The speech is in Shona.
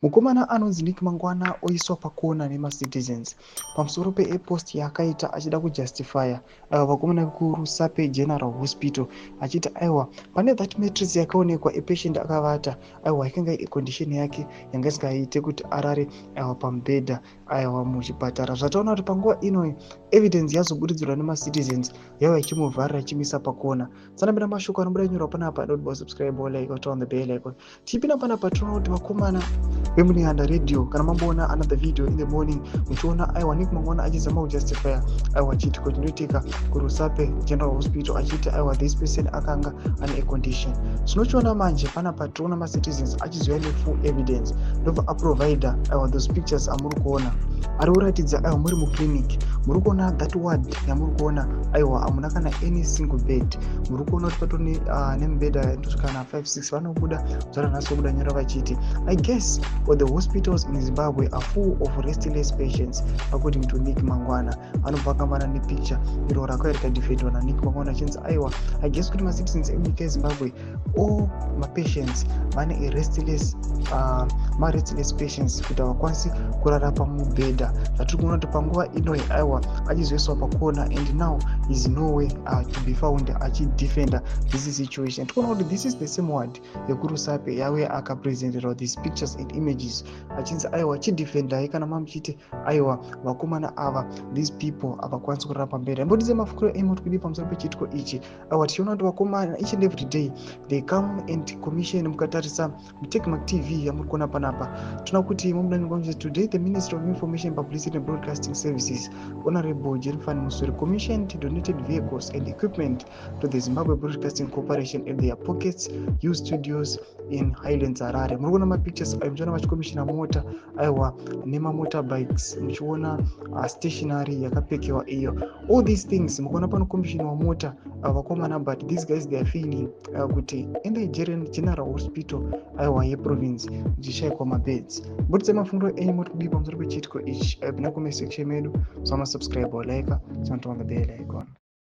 Mukomana anonzi Nick Mangwana oiswa pakona nemacitizens pamusoro pepost yaakaita achida kujustifya vakomana vekuRusape General Hospital, achiti aiwa, pane that mattress yakaonekwa epatient akavata, aiwa, yakanga iri condition yake yanga isingaite kuti arare, aiwa, pamubhedha, aiwa, muchipatara. Zvataona kuti panguva inoyi evidence yazobudidzirwa nemacitizens yaiva ichimuvharira, ichimisa pakona. Tsanambira mashoko anobuda nyorwa panapa. Don't subscribe, like, turn on the bell icon. Tichipinda panapa, tinoona kuti vakomana vemuNehanda Radio, kana mamboona another video in the morning muchiona, aiwa, Nick Mangwana achizama kujustifya, aiwa, chiitiko chinoitika kuRusape General Hospital, achiti aiwa, this person akanga ane acondition. Tinochiona manje panapa, tinoona macitizens achizouya nefull evidence, ndobva aprovida, aiwa, those pictures amuri kuona ari kuratidza, aiwa, muri muclinic. Muri kuona that ward yamuri kuona, aiwa, hamuna kana any single bed. Muri kuona kuti patori nemibhedha inosvika na 5 6. Vanobuda zvaranhasi kubuda nyora vachiti, "I guess for the hospitals in Zimbabwe are full of restless patients, according to Nick Mangwana." Anobva akambana nepicture iro rakauya rikadefendwa naNick Mangwana, achinzi aiwa, I guess kuti macitizens emunyika yeZimbabwe, all mapatients vane restless, marestless patients, kuti havakwanisi kurara pamubhedha. Zvatiri kuona kuti panguva inoi, aiwa, achizoiswa pakona and now is nowhere to be found achidefenda this situation. Tikuona kuti this is the same ward yekuRusape yauya akapresenterwa these pictures and images, achinzi aiwa, chidefendai kana mamuchiti aiwa, vakomana ava, these people havakwanisi kurara pamberi. Ambodidze mafukiro emo tikudii pamusoro pechiitiko ichi? Aiwa, tichiona kuti vakomana each and every day they come and commission. Mukatarisa muTechmark TV yamuri kuona panapa, tinoona kuti mumunanyongwa, "Today the Ministry of Information, Publicity and Broadcasting Services, Honorable Jenfan Muswere, commissioned donated vehicles and equipment to the Zimbabwe Broadcasting Corporation at their Pockets U studios in Highlands, Harare." Muri kuona mapictures ayo, muchiona vachicommissiona mota, aiwa, nemamotorbikes, muchiona stationary yakapekewa iyo, all these things. Mukuona panocommissioniwa mota, vakomana, but these guys, they are feeling kuti in the general hospital, aiwa, yeprovince muchishayikwa mabeds. Mbotidze mafungiro enyu, moti kudii pamusoro pechiitiko ichi? Pinda comment section medu, samasubscribe, like, turn on the bell icon.